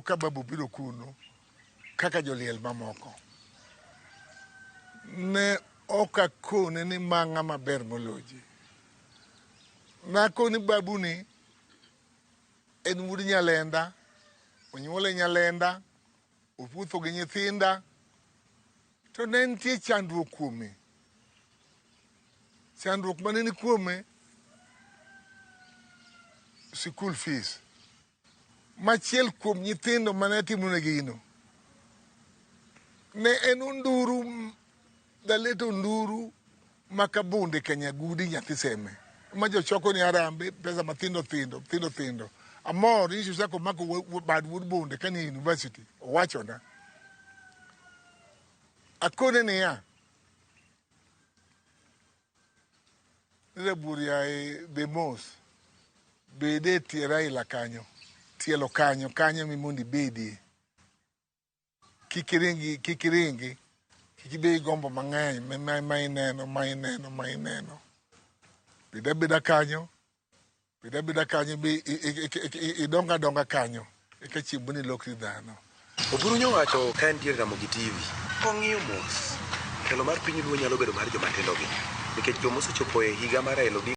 ka babu obiro kuno kaka joliel mamoko. Ne ok akone ni ma ng'ama ber moloyo ji. Nakone babu ni en wuod Nyalenda, onyuole Nyalenda, owuotho gi nyithinda, to ne nitie chandruok kuome. Chandruok mane ni kuome, sikul fees. Machiel kuom nyithindo mane timone gino ne en Onduru, Dalet Onduru ma Kabunde Kanyagudi nyathi Seme ma jochoko ni Harambee pesa mathindo thindo thindo thindo. Amor ni osechako mako bad wuod Bunde kanie university owachona. Akone niya, ni rabuor yaye be mos bede e tie Raila kanyo tielo kanyo kanyo mi mondo ibedie kik iringi kik iringi kik ibed gi gombo mang'eny ma, ma ineno ma ineno ma ineno bed abeda kanyo bed abeda kanyo be idong adonga kanyo eka chieng' moro ilokri dhano. Oburu nyowacho ka entie Ramogi TV kong'iyo mos telo mar piny Luo nyalo bedo mar joma tindo gi nikech joma osechopo e higa mar Raila Odinga.